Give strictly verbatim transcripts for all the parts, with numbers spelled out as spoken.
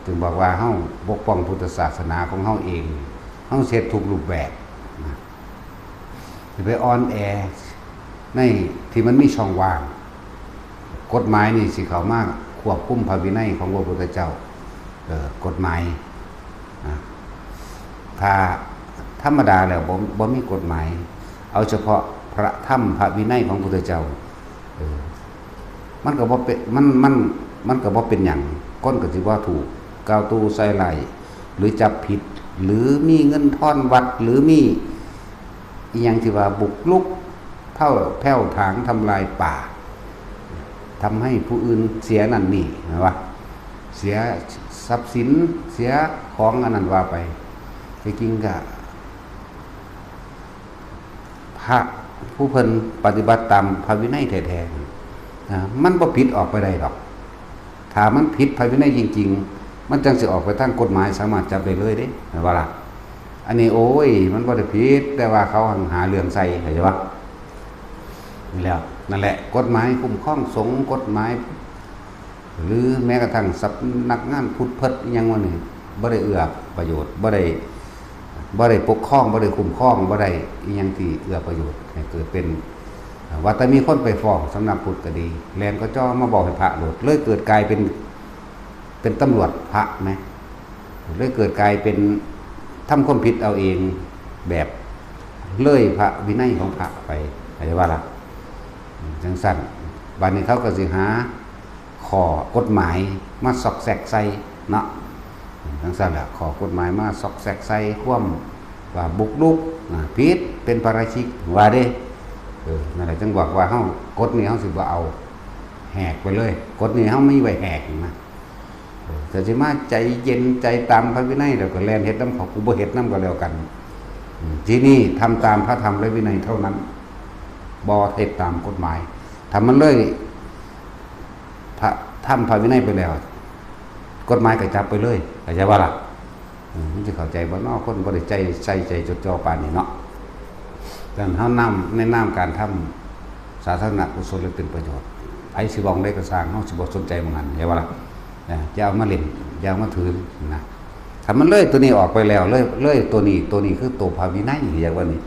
จึงบอกว่าเฮาปกป้องพุทธศาสนาของเฮาเอง เฮาเฮ็ดทุกรูปแบบนะ อย่าไปอ่อนแอในที่มันมีช่องว่าง กฎหมายนี่สิเข้ามาควบคุมพระวินัยของพระพุทธเจ้า เออ กฎหมายนะ ถ้าธรรมดาแล้วบ่ บ่มีกฎหมาย เอาเฉพาะพระธรรมพระวินัยของพุทธเจ้า เออ มันก็บ่เป็น มัน มัน มันก็บ่เป็นหยัง คนก็สิบ่ถูกกล่าวตู่ใส่ร้าย หรือจับผิด หรือมีเงินทอนวัด หรือมีอิหยังที่ว่าบุกรุก แผ้ว แผ้วถางทำลายป่า ทำให้ผู้อื่นเสียนั่นนี่ เห็นปะ เสียทรัพย์สิน เสียของอันนั้นว่าไป ที่จริงก็ พระผู้เพิ่นปฏิบัติตามพระวินัยแท้ๆนะ มันบ่ผิดออกไปได้ดอก ถ้ามันผิดพระวินัยจริงๆ มันจังสิออกไปทางกฎหมาย สามารถจับได้เลยเด้ แม่นบ่ล่ะ อันนี้ โอ้ย มันบ่ได้ผิด แต่ว่าเขาหาเรื่องใส่ เข้าใจปะ นี่แหละ นั่นแหละ กฎหมายคุ้มครองสงฆ์ กฎหมาย หรือแม้กระทั่งสำนักงานพุทธเพิดอิหยังวะนี่ บ่ได้เอื้อประโยชน์ บ่ได้ บ่ได้ปกครอง บ่ได้คุ้มครอง บ่ได้อิหยังที่เอื้อประโยชน์ให้เกิดเป็น ว่าแต่มีคนไปฟ้องสำนักพุทธก็ดี แล่นก็จ่อมาบอกให้พระโลด เลยเกิดกลายเป็น เป็นตำรวจพระไหม เลยเกิดกลายเป็นทำความผิดเอาเอง แบบเลยพระวินัยของพระไป เข้าใจปะล่ะ จังซั่น บัดนี้เขาก็สิหาข้อกฎหมายมาซอกแซกใส่เนาะ จังซั่นแหละ ข้อกฎหมายมาซอกแซกใส่ความว่าบุกรุกนะ ผิด เป็นปาราชิก ว่าเด้ เออ นั่นแหละ จังบอกว่าเฮา กฎนี้เฮาสิบ่เอา แหกไปเลย กฎนี้เฮามีไว้แหกนะ เออ แต่สิมาใจเย็นใจตามพระวินัย แล้วก็แล่นเฮ็ดนำเขา กูบ่เฮ็ดนำก็แล้วกัน อืม ที่นี่ทำตามพระธรรมและวินัยเท่านั้น บ่เฮ็ดตามกฎหมาย ถ้ามันเลยพระธรรมพระวินัยไปแล้ว กฎหมายก็จับไปเลย เข้าใจบ่ล่ะ อืม มันสิเข้าใจบ่น้อ คนบ่ได้ใจใส่ใจจดจ่อปานนี้เนาะ ดังนั้นเฮานำ ในนามการทำสาธารณกุศลและเป็นประโยชน์ ไผสิเว้าได้ก็ซ่าง เฮาสิบ่สนใจหม่องหั้น เข้าใจบ่ล่ะ เออ อย่าเอามาเล่น อย่าเอามาถือนะ ถ้ามันเลยตัวนี้ออกไปแล้ว เลย เลยตัวนี้ ตัวนี้คือตัวพระวินัย เรียกว่านี่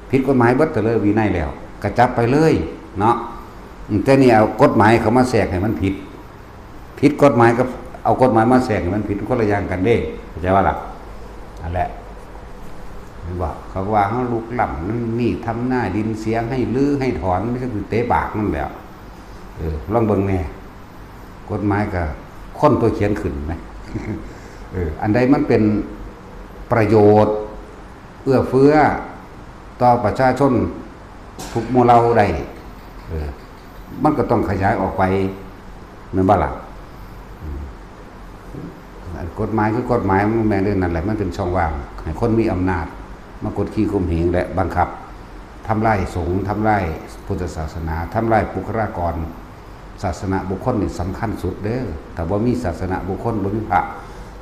ผิดกฎหมายเบิด แต่เลยวินัยแล้ว ก็จับไปเลยเนาะ อืม แต่นี่เอากฎหมายเข้ามาแทรกให้มันผิด ผิดกฎหมายกับเอากฎหมายมาแทรกให้มันผิด คนละอย่างกันเด้ เข้าใจบ่ล่ะ นั่นแหละ เห็นบ่ เขาก็ว่าเฮาลุกล้ำนั่นนี่ ทำนาดินเสีย ให้รื้อให้ถอน ไม่ใช่คือเตะปากนั่นแหละ เออ ลองเบิ่งแหน่ กฎหมายก็คนตัวเขียนขึ้นไหม เออ อันใดมันเป็นประโยชน์ เอื้อเฟื้อต่อประชาชนทุกหมู่เหล่าได้ เออ มันก็ต้องขยายออกไป แม่นบ่ล่ะ อืม อันกฎหมายคือกฎหมาย มันแม่นเรื่องนั้นแหละ มันเป็นช่องว่าง ให้คนมีอำนาจมากดขี่ข่มเหงและบังคับ ทำลายสงฆ์ ทำลายพุทธศาสนา ทำลายบุคลากร ศาสนบุคคลนี่สำคัญสุดเด้อ ถ้าบ่มีศาสนบุคคล บ่มีพระ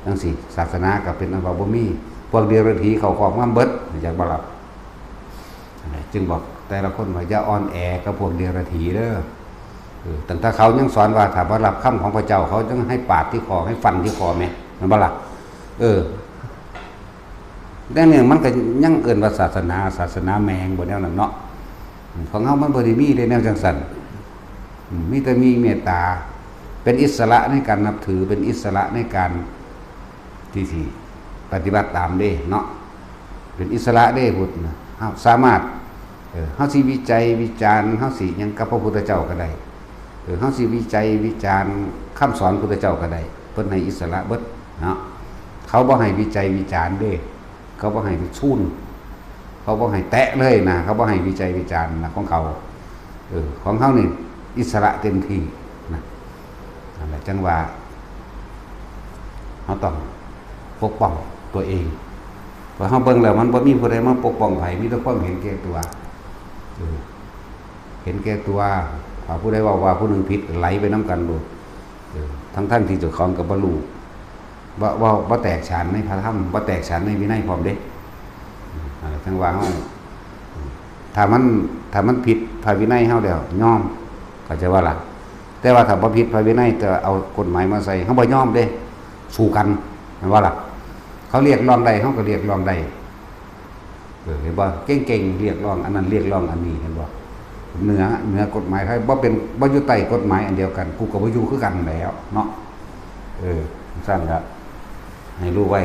จังซี่ ศาสนาก็เป็นอันว่าบ่มี พวกเดรัจฉีเข้าครอบงำเบิด อยากบ่ล่ะ จึงบอกแต่ละคนว่าอย่าอ่อนแอกับพวกเดรัจฉีเด้อ เออ ตั้งแต่เขายังสอนว่าถ้าบ่รับคำของพระเจ้า เขายังให้ปาดที่คอ ให้ฟันที่คอแหม แม่นบ่ล่ะ เออ แต่เนี่ยมันก็ยังเอิ้นว่าศาสนา ศาสนาแม่งบ่แนวนั้นเนาะ ของเฮามันบ่ได้มีเด้แนวจังซั่น อืม มีแต่มีเมตตา เป็นอิสระในการนับถือ เป็นอิสระในการที่สิปฏิบัติตามเด้เนาะ เป็นอิสระเด้พุทธนะ เฮาสามารถ เออ เฮาสิวิจัยวิจารณ์ เฮาสิหยังกับพระพุทธเจ้าก็ได้ เออ เฮาสิวิจัยวิจารณ์คำสอนพุทธเจ้าก็ได้ เพิ่นให้อิสระเบิดเนาะ เขาบ่ให้วิจัยวิจารณ์เด้ เขาบ่ให้ไปชูน เขาบ่ให้แตะเลยนะ เขาบ่ให้วิจัยวิจารณ์นะของเขา เออ ของเขานี่อิสระเต็มที่นะ นั่นแหละจังว่า เขาต้องปกป้องตัวเอง พอเขาเบิ่งแล้วมันบ่มีผู้ใดมาปกป้องไผ มีแต่ความเห็นแก่ตัว เออ เห็นแก่ตัว ถ้าผู้ใดเว้าว่าผู้หนึ่งผิด ไหลไปนำกันโลด เออ ทั้งๆที่เจ้าของก็บ่รู้ บ่ บ่ บ่แตกฉานในพระธรรม บ่แตกฉานในวินัยพร้อมเด้ อืม อ่า จังว่าเฮา อืม ถ้ามัน ถ้ามันผิดพระวินัยเฮาแล้ว ยอม เข้าใจบ่ล่ะ แต่ว่าถ้าบ่ผิดพระวินัย แต่เอากฎหมายมาใส่ เฮาบ่ยอมเด้ สู้กัน แม่นบ่ล่ะ? เขาเรียกร้องได้ เฮาก็เรียกร้องได้ เออ เห็นบ่? เก่งๆ เรียกร้องอันนั้น เรียกร้องอันนี้ เห็นบ่? เหนือ เหนือกฎหมายไทย บ่เป็น บ่อยู่ใต้กฎหมายอันเดียวกัน กูก็บ่อยู่คือกันแหล้วเนาะ เออ ซั่นละ ให้รู้ไว้